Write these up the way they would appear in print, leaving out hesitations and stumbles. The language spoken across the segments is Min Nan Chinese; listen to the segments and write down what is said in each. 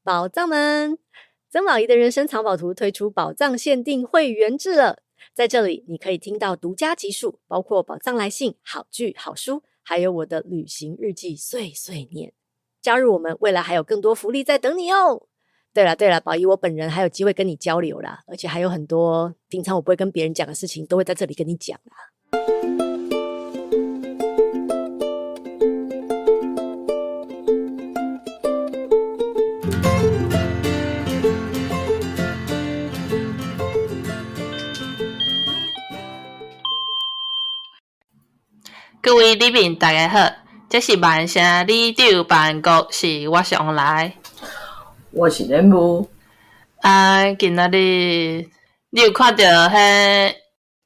寶藏們，曾寶儀的人生藏寶圖推出寶藏限定會員制了。在這裡，你可以聽到獨家集數，包括寶藏來信、好劇、好書，還有我的旅行日記碎碎念。加入我們，未來還有更多福利在等你哦。對了對了，寶儀我本人還有機會跟你交流啦，而且還有很多平常我不會跟別人講的事情，都會在這裡跟你講啦。各位里民大家好，這是萬城里長辦公室，我是王來，我是任務。啊，今仔日你有看著彼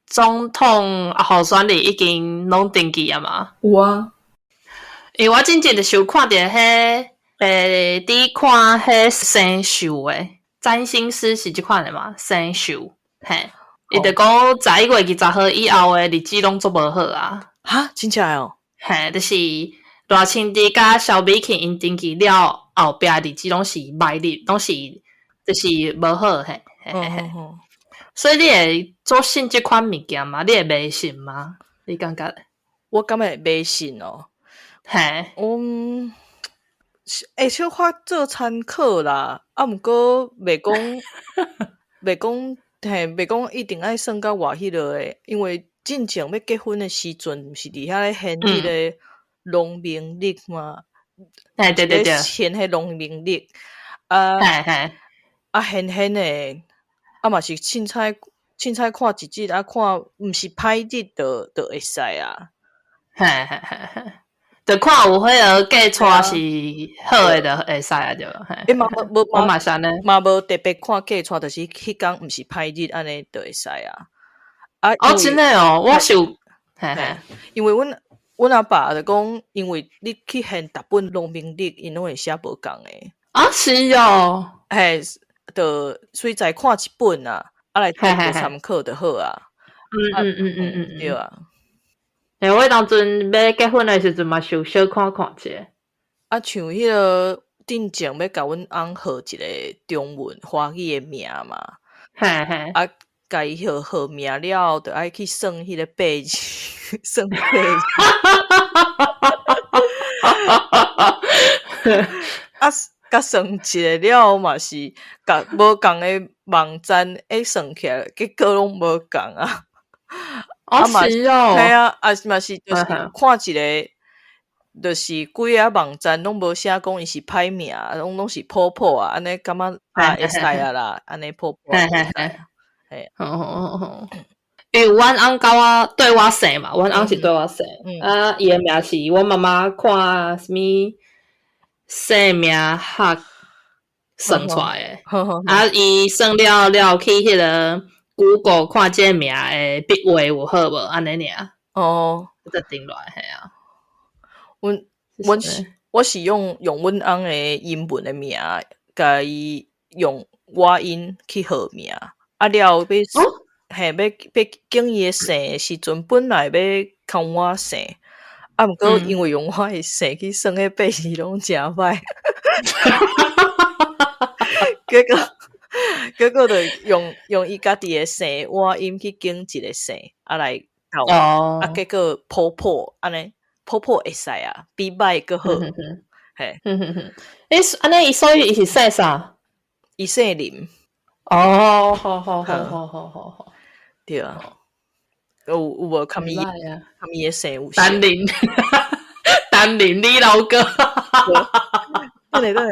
總統候選人已經攏登記啊嗎？有啊，因為我進前就是有看著彼，佇看彼星宿的占星師是這款的嘛？星宿，嘿，伊就講11月20號以後的日子攏足無好啊。哈，真正哦？嘿，就是賴清德佮蕭美琴𪜶登記了後壁日子攏是歹日，攏是就是無好，嘿，嘿嘿嘿。所以你會做信這款物件嗎？你會迷信嗎？你感覺？我敢會迷信哦。嘿。嗯，會小可做參考啦，啊，毋過袂講，袂講，嘿，袂講一定愛算甲偌彼落的，因為進前欲結婚的時陣，毋是佇遐咧掀彼個農民曆嗎？嘿，對對對。掀彼農民曆，啊，啊，掀掀的，啊嘛是凊彩凊彩看一日，啊看毋是歹日就就會使啊。嘿嘿嘿嘿，就看有彼个嫁娶是好的就會使啊，對無？欸嘛無我嘛是按呢，嘛無特別看嫁娶，就是彼工毋是歹日，按呢就會使啊。啊，哦，真的哦，我是有，嘿嘿，因為阮阮阿爸就講，因為你去現逐本農民曆，𪜶攏會寫無仝的。啊，是哦，嘿，就隨在看一本啊，啊來做參考就好啊。對啊。欸，我當陣欲結婚的時陣嘛，是有小看看一下。啊，像彼个進前欲共阮翁號一個中文華語的名嘛，嘿嘿，啊，共伊號號名了後，就愛去算彼个八字，算八字。啊，共算一个了後嘛是，共無仝的網站會算起來，結果攏無仝啊。啊是哦，嘿啊，啊嘛是就是看一个，就是幾个網站攏無寫講伊是歹名，攏攏是普普啊，按呢感覺啊會使啊啦，按呢普普。嘿嘿嘿，嘿，好好好好。因為阮翁佮我綴我姓嘛，阮翁是綴我姓，啊，伊的名是阮媽媽看啥物姓名學算出來的，啊，伊算了了去彼个 Google 看這個名的筆畫有好無？按呢爾。哦，才定落來，嘿啊。阮阮是我是用用阮翁的英文的名，共伊用倚音去號名，啊了後欲嘿，欲欲揀伊的姓的時陣，本來欲囥我姓，啊毋過因為用我的姓去算彼八字攏誠歹，結果結果就用用伊家己的姓倚音去揀一個姓，啊來鬥，啊結果普普按呢，普普會使啊，比歹閣好。嘿，欸，按呢伊所以伊是姓啥？伊姓林。哦，好好好好好好好，對啊。有有無共伊共伊的姓有？陳林，陳林李老哥。對對對。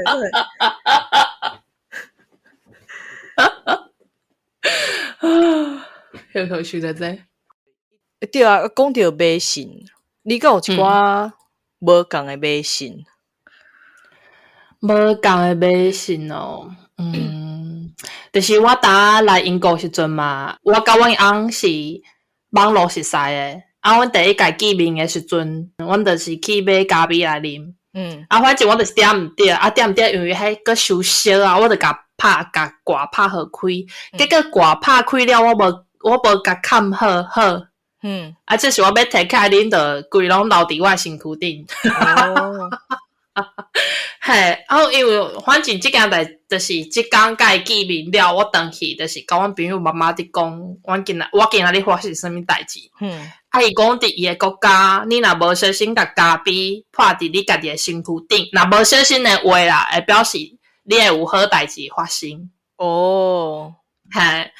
有可想著這。對啊，講著迷信，你敢有一寡無仝的迷信？無仝的迷信哦，嗯，就是我當來英國時陣嘛，我佮阮翁是網路熟似的，啊，阮第一擺見面的時陣，阮就是去買咖啡來啉，啊，反正我就是點毋著，啊，點毋著，因為彼閣傷燒啊，我就共拍共蓋拍予開，結果蓋拍開了，我無我無共崁好好，啊，這時我欲提起來啉，就規攏流佇我的身軀頂。哦。嘿，啊，因為反正這件代就是這工共伊見面了，我轉去就是共阮朋友媽媽佇講，阮今我今仔日發生啥物代誌。啊，伊講佇伊的國家，你若無小心共咖啡潑佇你家己的身軀頂，若無小心的話啦，會表示你會有好代誌發生。嘿，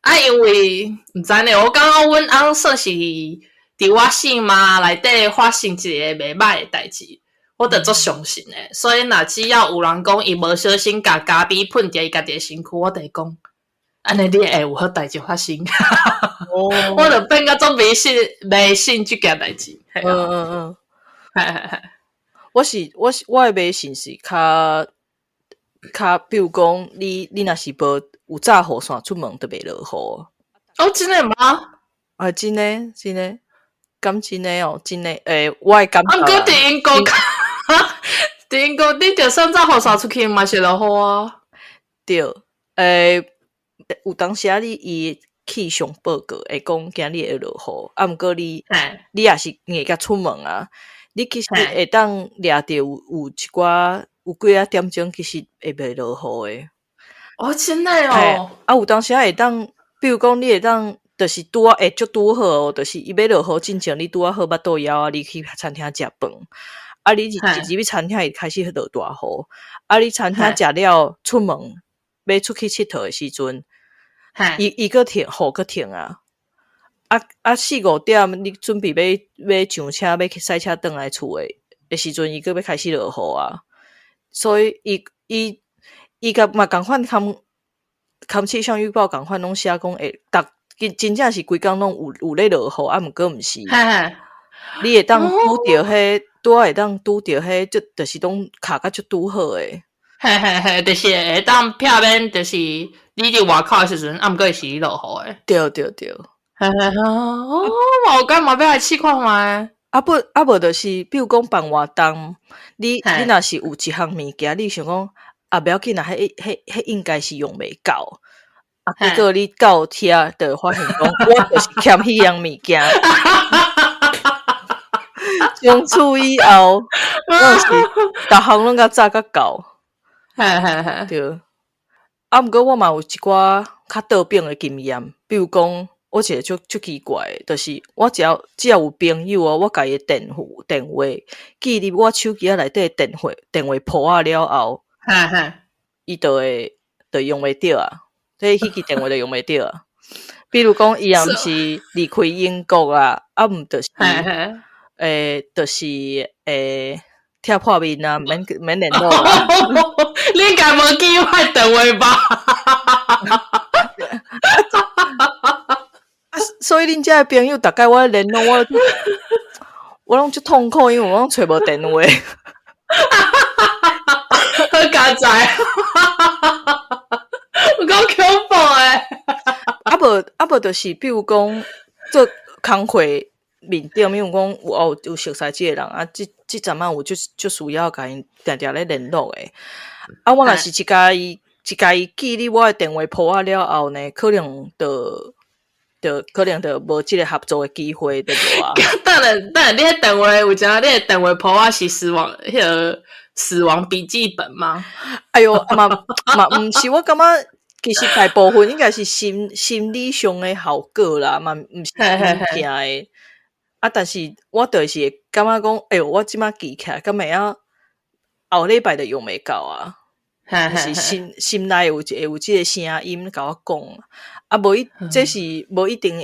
啊，因為毋知呢，我感覺阮翁算是佇我性命內底發生一個袂䆀的代誌，我就足相信的。所以若只要有人講伊無小心共咖啡噴佇伊家己的身軀，我就會講，按呢你會有好代誌發生。我就變甲足迷信迷信這件代誌。嘿嘿嘿。我是我的迷信是較較，比如講，你若是無有罩雨傘出門，就袂落雨。哦，真的嗎？啊，真的真的，敢真的哦，真的，我的感覺。啊，毋過佇英國，佇英國，你就算罩雨傘出去嘛是落雨啊。對，有當時啊，你伊氣象報告會講今日會落雨，啊，毋過你你也是硬共出門啊，你其實會當掠著有一寡有幾仔點鐘，其實會袂落雨的。哦，真的哦。啊，有當時啊會當，比如講你會當，就是拄仔會足拄好哦，就是伊欲落雨進前，你拄仔好腹肚枵啊，你去餐廳食飯。啊，你一入去餐廳，伊開始落大雨。啊，你餐廳食了出門，欲出去𨑨迌的時陣，伊閣停，雨閣停啊！啊啊，四五點你準備欲上車，欲去駛車轉來厝的的時陣，伊閣欲開始落雨啊！所以伊伊伊共嘛仝款含含氣象預報仝款攏寫講會，逐真真正是規工攏有咧落雨，啊，毋過毋是。你會當拄著彼，拄仔會當拄著彼，就是講卡甲足拄好的。嘿嘿嘿，就是會當避免，就是你佇外口的時陣，啊，毋過是落雨的。對對對。嘿嘿嘿，哦，我敢嘛欲來試看覓。啊不啊無就是，比如講辦活動，你若是有一項物件，你想講啊，無要緊啦，彼彼彼應該是用袂到。啊，結果你到遐就會發現講，我就是欠彼樣物件。從此以後，我是逐項攏共紮甲夠。嘿嘿嘿，對。啊，毋過我嘛有一寡較倒反的經驗，比如講，我一個足足奇怪的，就是我只要有朋友哦，我共伊的電話記入我手機仔內底電話簿仔了後，伊就會就用袂著啊，所以彼支電話就用袂著啊。比如講，伊若毋是離開英國啊，啊毋就是就是拆破面啊，免免聯絡啊。你應該無記我電話吧？啊，所以恁遮的朋友，逐擺我聯絡我，我攏足痛苦，因為我攏揣無電話。好佳哉，有夠恐怖的。啊無啊無，就是比如講做工課面頂，比如講有哦有熟似這個人啊，這這陣仔有足足需要共𪜶定定咧聯絡的。啊，我若是一共伊記入我的電話簿仔了後呢，可能就無這個合作的機會，對無啊？等下等下，你彼電話有誠，你的電話簿仔是死亡彼個死亡筆記本嗎？哎喲，嘛嘛毋是，我感覺其實大部分應該是心理上的效果啦，嘛毋是物件的。啊，但是我就是會感覺講，哎喲，我這擺記起來，敢會曉後禮拜就用袂到啊？就是心內會有這個聲音共我講，啊，無一這是無一定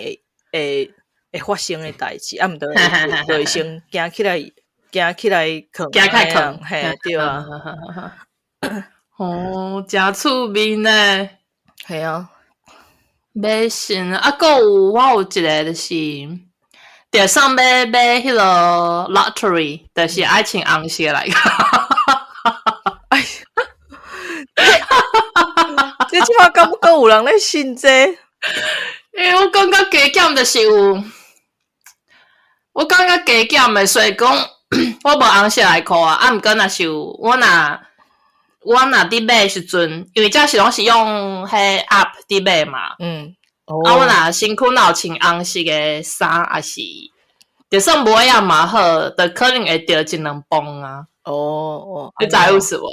會發生的代誌，啊，毋就會先驚起來，驚起來囥，驚起來囥，嘿，對啊。哦，誠趣味呢。係啊。迷信啊，閣有我有一個就是，就算欲買彼個 lottery，就是愛穿紅色來。哎，這這擺敢閣有人咧信這個？因為我感覺加減就是有，我感覺加減的，所以講我無紅色內褲啊。啊，毋過若是有，我若佇買的時陣，因為這是攏是用彼 app 佇買嘛。啊，我若身軀若有穿紅色的衫，抑是就算無愛嘛好，就可能會著一兩磅啊。哦哦，你知有意思無？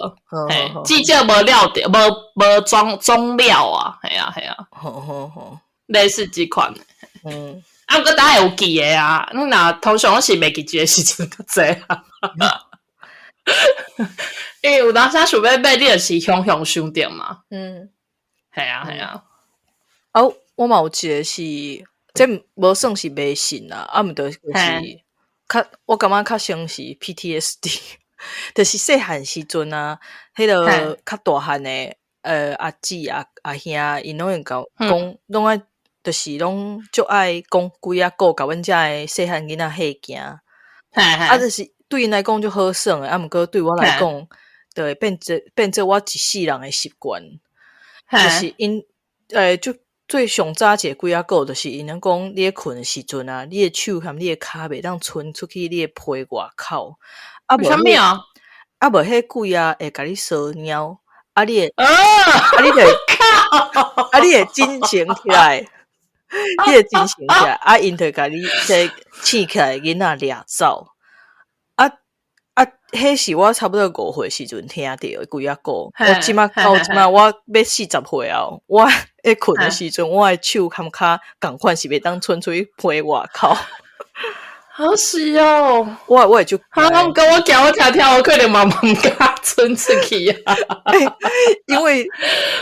嘿，至少無料著，無無裝裝料啊，係啊係啊。好好好，類似這款的。啊，毋過大家會有記的啊，你若通常攏是袂記一个時陣較濟啊。因為有當時想欲買，你就是雄雄想著嘛。係啊係啊。啊，我嘛有一個是，這無算是迷信啦，啊，毋著就是較，我感覺較像是 PTSD，就是細漢時陣啊，彼個較大漢的阿姊啊阿兄，𪜶攏會共講，攏愛就是攏足愛講鬼仔故，共阮遮的細漢囡仔嚇驚。啊，就是對𪜶來講足好耍的，啊，毋過對我來講，就會變做我一世人的習慣。就是𪜶就最上早一個鬼仔故，就是𪜶咧講，你咧睏的時陣啊，你的手含你的跤袂當伸出去你的被外口。啊，無啥物啊？啊，無彼鬼啊會共你搔貓，啊，你會，啊，你就會，啊，你會精神起來，你會精神起來，啊，𪜶就會共你這醒起來囡仔掠走。啊啊，彼是我差不多5歲時陣聽著的鬼仔故。我這馬到這馬我欲40歲啊，我咧睏的時陣，我的手含跤仝款是袂當伸出去被外口。好是哦，我會就，哈，毋過我驚我聽聽，我可能嘛毋敢伸出去啊。因為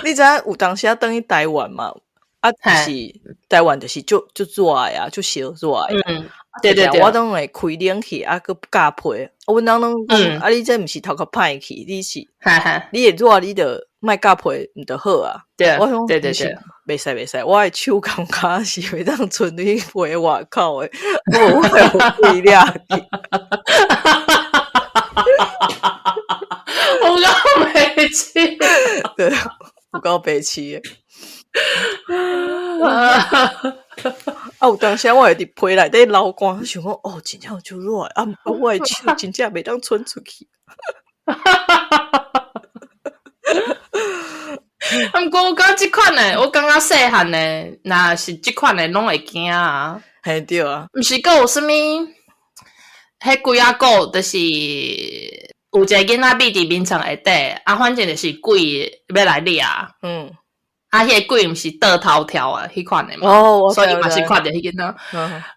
你知影有當時仔轉去台灣嘛？啊，就是台灣就是足足熱的啊，足燒熱的。對對對，我攏會開冷氣啊，閣加被。阮翁攏講，啊，你這毋是頭殼歹去，你是，你會熱，你就莫加被，毋就好啊。對，我講對對對，袂使袂使，我的手感覺是袂當伸去被外口的，無我會予鬼掠去。有夠白痴，對，有夠白痴的。啊，有當時我會佇被內底流汗，想講哦，真正足熱，啊，毋過我的手真正袂當伸出去。啊，毋過我感覺這款的，我感覺細漢的，若是這款的，攏會驚啊。嘿，對啊。毋是閣有啥物？彼鬼仔故，就是有一個囡仔覕佇眠床下底，啊，反正就是鬼欲來掠。啊，彼個鬼毋是倒頭跳啊，彼款的嘛。哦，所以嘛是看著彼囡仔。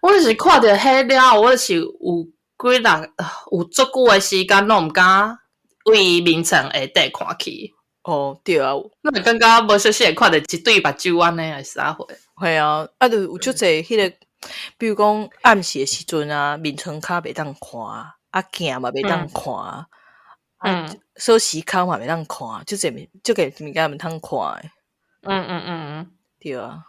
我就是看著彼了，我就是有幾日，有足久的時間，攏毋敢對眠床下底看去。哦，對啊。你會感覺無小心會看著一對目睭按呢，還是啥貨？係啊，啊，就有足濟彼個，比如講暗時的時陣啊，眠床跤袂當看，啊鏡嘛袂當看，鎖匙孔嘛袂當看，足濟物，足濟物件毋通看的。對啊。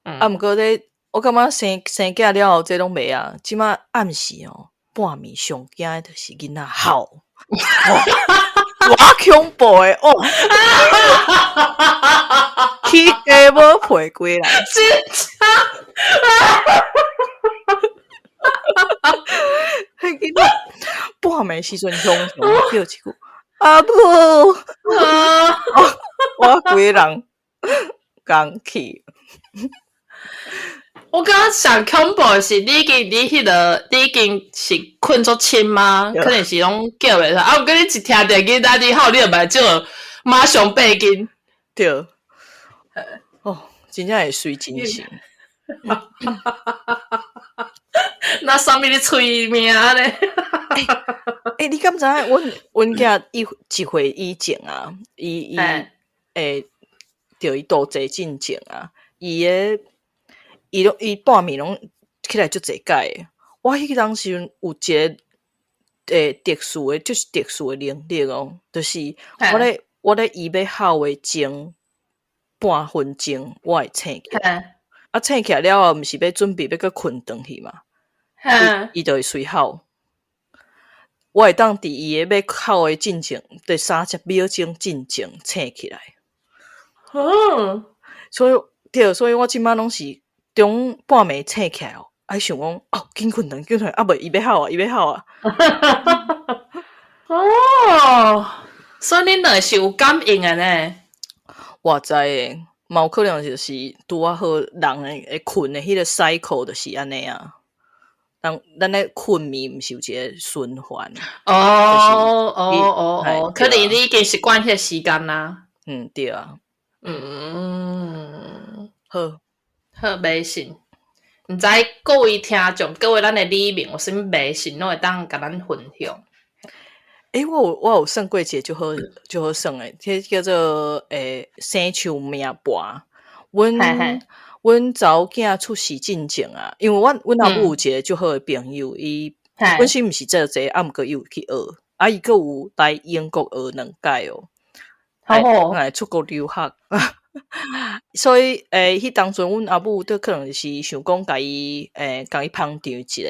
啊，毋過咧，我感覺生生囝了後，這攏袂啊。這馬暗時哦，半暝上驚的就是囡仔哭。偌恐怖的哦！起雞母皮規人，真正。彼囡仔半暝時陣雄雄叫一句阿母，我規人共去。我感覺上恐怖的是，你已經你彼個，你已經是睏足深嗎？可能是攏叫袂出來。啊，毋過你一聽著囡仔佇哭，你就目睭馬上閉緊。對。哦，真正會隨精神。那啥物咧催命咧？欸，你敢知影？阮囝1歲以前啊，伊伊欸，著伊肚臍進前啊，伊的伊攏伊半暝攏起來足濟擺的。我彼當時陣有一個特殊的，就是特殊的能力哦，就是我咧伊欲哭的前半分鐘，我會醒起來。啊，醒起來了後，毋是欲準備欲閣睏轉去嘛？伊就會隨哭。我會當佇伊的欲哭的進前，佇30秒鐘進前醒起來。所以對，所以我這馬攏是中半暝醒起來哦，愛想講哦，緊睏轉，緊睏，啊袂，伊欲哭啊，伊欲哭啊。哦，所以恁兩个是有感應的呢？我知的，嘛有可能就是拄仔好人的會睏的彼個 cycle 就是按呢啊。人咱咧困眠毋是有一個循環。哦，可能你已經習慣彼個時間啦。嗯，對啊。好，好迷信。毋知各位聽眾，各位咱的里民有啥物迷信，攏會當共咱分享。欸，我有算過一個足好足好耍的，彼叫做生樹命盤。阮查某囝出世進前啊，因為阮阿母有一個足好的朋友，伊本身毋是做這個，啊毋過伊有去學，啊伊閣有來英國學兩擺哦，來出國留學。所以彼當陣阮阿母都可能是想講共伊共伊捧場一下，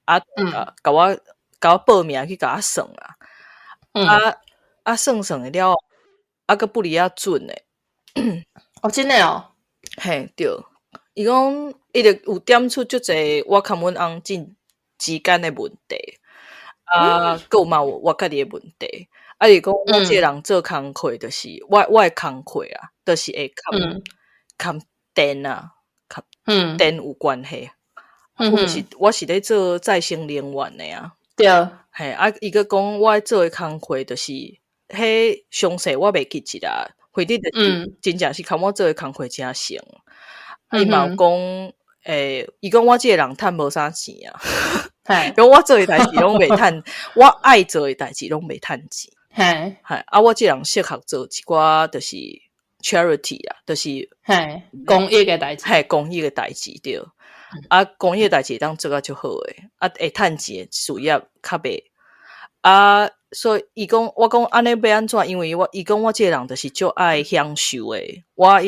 啊，共我報名去共我算啊，啊啊算算了，啊閣不離仔準的。哦，真的哦？嘿，對，伊講伊就有點出足濟我共阮翁之間的問題，啊，閣有嘛有我家己的問題。啊，伊講我這個人做工課，就是我的工課啊，就是會共電啊，共電有關係。我是我是咧做再生能源的啊。嘿，啊，伊閣講我做的工課，就是彼詳細我袂記得啦。反正就是真正是共我做的工課誠像。伊嘛有講，伊講我這個人趁無啥錢啊。講我做的代誌攏袂趁，我愛做的代誌攏袂趁錢。嘿，啊，我這個人適合做一寡就是 charity 啊，就是公益的代誌。嘿，公益的代誌對。啊，公益的代誌會當做甲足好的，啊，會趁錢的事業較袂。啊，所以伊講，我講按呢欲按怎？因為我伊講我這個人就是足愛享受的，我愛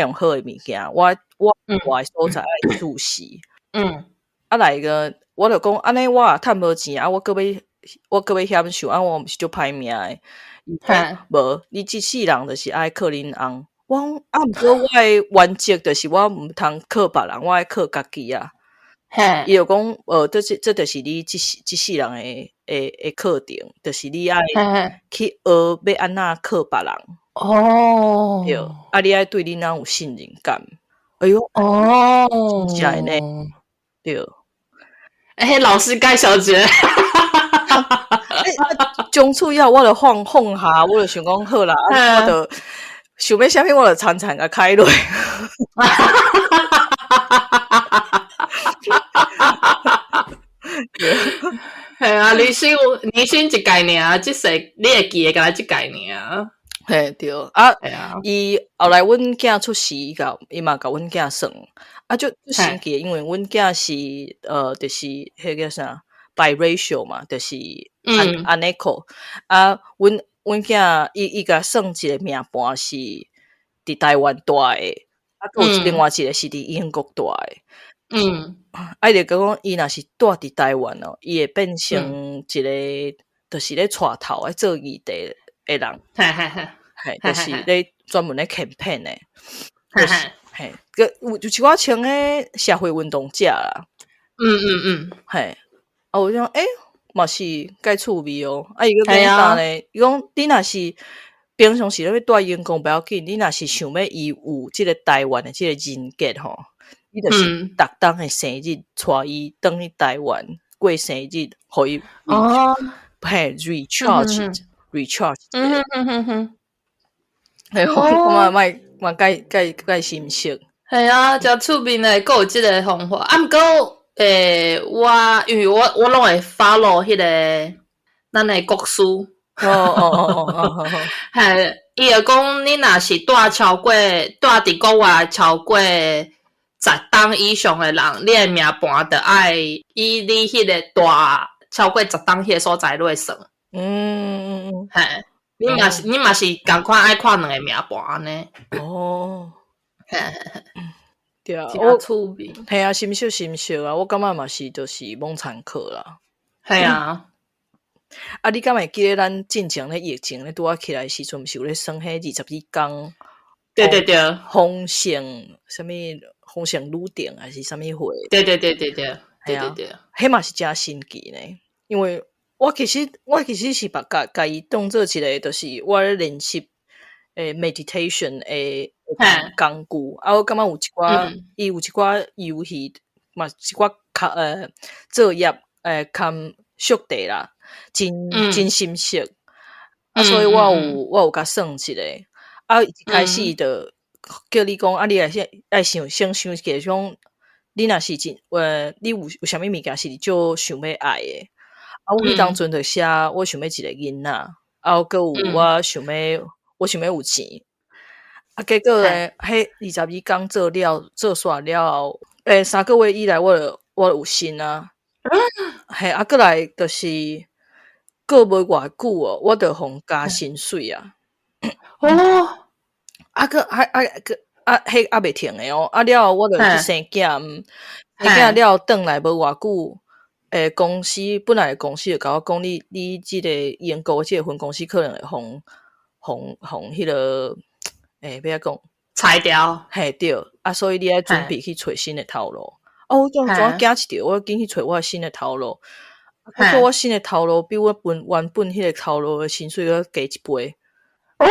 用好的物件，我活的所在愛舒適。啊來個，我就講按呢，我也趁無錢啊，我閣欲享受，啊，我毋是足歹命的。伊講無，你這世人就是愛靠恁翁。我講啊，毋過我的原則就是我毋通靠別人，我愛靠家己啊。伊就講，這就是你這世人的課程，就是你愛去學欲按怎靠別人。對，啊，你愛對恁翁有信任感。哎喲，真正的呢，對。欸，老師蓋小姐。從此以後，我就放下，我就想講好啦，我就想欲啥物，我就田田共開落。係啊，人生一屆爾，這世你會記得敢若這屆爾。嘿，對啊，伊後來阮囝出世，伊嘛共阮囝算，啊，足神奇的，因為阮囝是就是彼個叫啥 biracial 嘛，就是unequal 啊，阮囝伊共算一個命盤是佇台灣大的，啊，閣有另外一個是佇英國大的。啊，伊就講伊若是住佇台灣哦，伊會變成一個就是咧帶頭愛做議題的人。嘿，就是咧專門咧 campaign 的。嘿，閣有就像我像彼社會運動者啦。嘿，啊，我想，欸，嘛是蓋趣味哦。啊，伊閣講啥呢？伊講你若是平常時咧欲蹛英國不要緊，你若是想欲伊有這個台灣的這個人格吼，你就是逐冬的生日帶伊轉去台灣過生日，予伊嘿 recharge recharge。嘿，我嘛嘛嘛蓋蓋蓋心色。係啊，誠趣味呢，閣有這個方法。啊，毋過，我因為我攏會 follow 彼個咱的國師。嘿，伊就講你若是蹛佇國外超過10冬以上的人，你的命盤就愛以你彼個蹛超過10冬彼個所在落算。嘿，你嘛是仝款愛看兩個命盤按呢。嘿嘿嘿。對啊，誠趣味。嘿啊，心色心色啊，我感覺嘛是，就是罔參考啦。嘿啊。啊，你敢會記得咱進前咧疫情咧拄仔起來時陣，毋是有咧耍彼21天？對對對。豐盛啥物豐盛女定還是啥物貨？對對對對對。對對對。彼嘛是誠神奇呢，因為我其實是把共伊當做一個，就是我咧練習meditation 的工具。啊，我感覺有一寡，伊有一寡遊戲，嘛一寡較作業兼速遞啦，真真心熟。啊，所以我有共算一下，啊，一開始就叫你講，啊，你若先愛想先想一下，講你若是真你有啥物物件是你足想欲愛的？啊，我彼當陣就寫我想欲一个囡仔，啊，閣有我想欲有錢。啊，結果咧，彼22工做了做煞了後，3個月以來我就有身啊。嘿，啊，閣來就是過無偌久哦，我就予加薪水啊。哦，啊，閣啊啊閣啊，彼猶未停的哦。啊了後我就去生囝，生囝了後轉來無偌久，公司本來的公司就共我講，你這个英國這个分公司可能會予予予彼个欲按怎講？裁掉。嘿，對，啊，所以你愛準備去揣新的頭路。啊，我當陣驚一著，我緊去揣我的新的頭路。結果我新的頭路比我本原本彼个頭路的薪水閣加一倍。哦，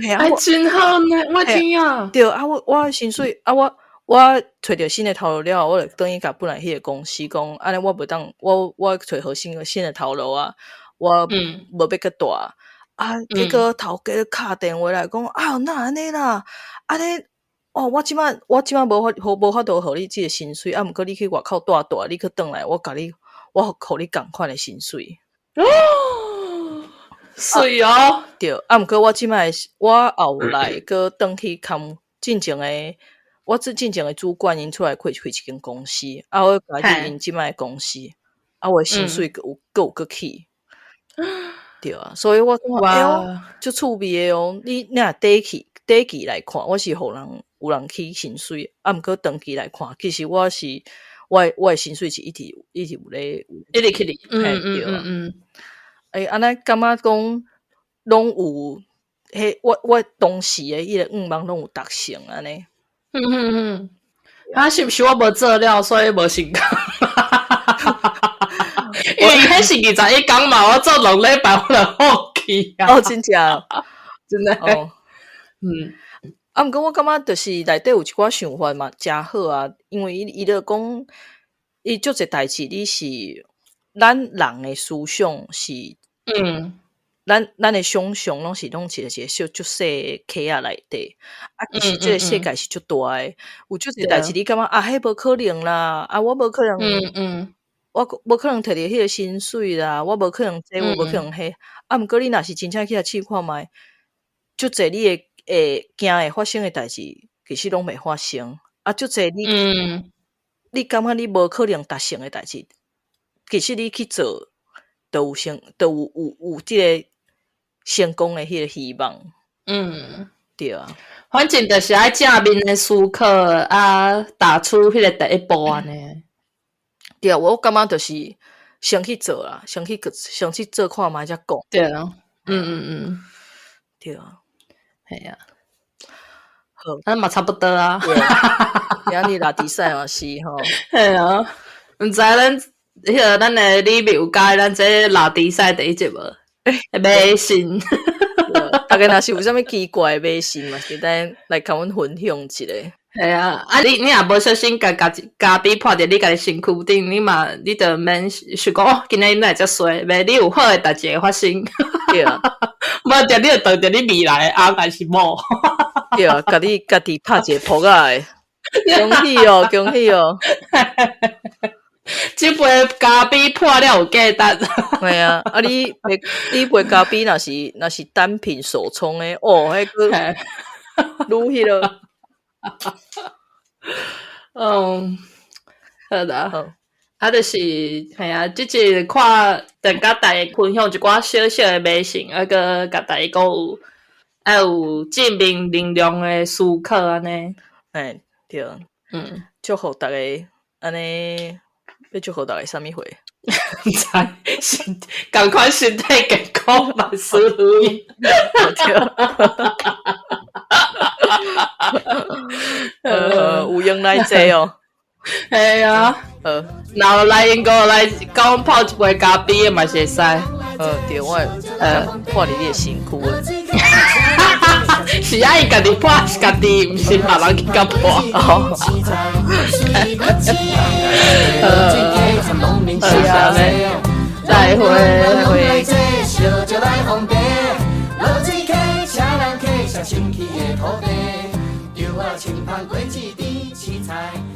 嘿啊，欸，真好呢！我天啊！對啊，我薪水啊，我揣著新的頭路了後，我就轉去共本來彼个公司講，按呢我袂當，我揣好新的頭路啊，我無欲閣蹛。啊，結果頭家就敲電話來講，啊，哪會按呢啦？按呢，哦，我這擺無法度予你這个薪水，啊，毋過你去外口蹛蹛，你閣轉來，我共你，我予你仝款的薪水。哦，媠哦！對，啊，毋過我這擺我後來閣轉去崁進前的，我這進前的主管𪜶出來開一間公司，啊，我加入𪜶這擺的公司，啊，我的薪水閣有閣有閣起。對啊，所以我感覺欸喲，足趣味的哦。你若短期來看，我是予人有人起薪水，啊，毋過長期來看，其實我是我的薪水是一直一直有咧，一直起哩，對啊。欸，按呢感覺講攏有，彼我當時的彼个願望攏有達成按呢。啊，是毋是我無做了，所以無成功？因為彼是21工嘛，我做2禮拜我就放棄啊。哦，真正？真的。哦。啊，毋過我感覺就是內底有一寡想法嘛，誠好啊。因為伊就講，伊足濟代誌，你是咱人的思想是，咱的想象攏是攏一个一个小足細的坑仔內底，啊，其實這个世界是足大的，有足濟代誌你感覺啊，彼無可能啦，啊，我無可能，我無可能提著彼个薪水啦，我無可能這，我無可能彼，啊，毋過你若是真正去共試看覓，足濟你會驚會發生的代誌，其實攏袂發生。啊，足濟你，你感覺你無可能達成的代誌，其實你去做，就有成，就有這个成功的彼个希望。對啊。反正就是愛正面的思考啊，踏出彼个第一步按呢。對啊，我感覺就是先去做啦，先去做看覓才講。對啊，對啊。嘿啊。好。啊嘛差不多啊。對啊，今仔日拉迪賽嘛是吼。嘿啊，毋知咱彼个咱的李明有佮意咱這拉迪賽第一集無？迷信。大家若是有啥物奇怪的迷信嘛，是咱來共阮分享一下。嘿啊，啊你若無小心共家己咖啡潑佇你家己身軀頂，你嘛你就免想講哦，今仔日哪會遮衰？袂你有好的代誌會發生。對啊。無就你就當著你未來的翁還是某。對啊，共你家己拍一个噗仔的，恭喜哦，恭喜哦！這杯咖啡破了有價值。嘿啊，啊你杯咖啡若是單品手沖的，哦，彼閣愈彼囉。嗯，好啦，啊，就是嘿啊，這集看等共大家分享一寡小小的迷信，啊，閣共大家講有愛有正面能量的思考按呢。嘿，對，祝福大家按呢，欲祝福大家啥物貨？毋知，身仝款身體健康，萬事如意。對。有閒來坐哦。嘿啊，若有來英國來共阮泡一杯咖啡的嘛是會使。對，我會潑佇你的身軀。是是愛家己破，是家己，毋是別人去共破。哦。好，按呢，再會。再會。上新奇的土地，稻仔青芳果子甜，凊彩。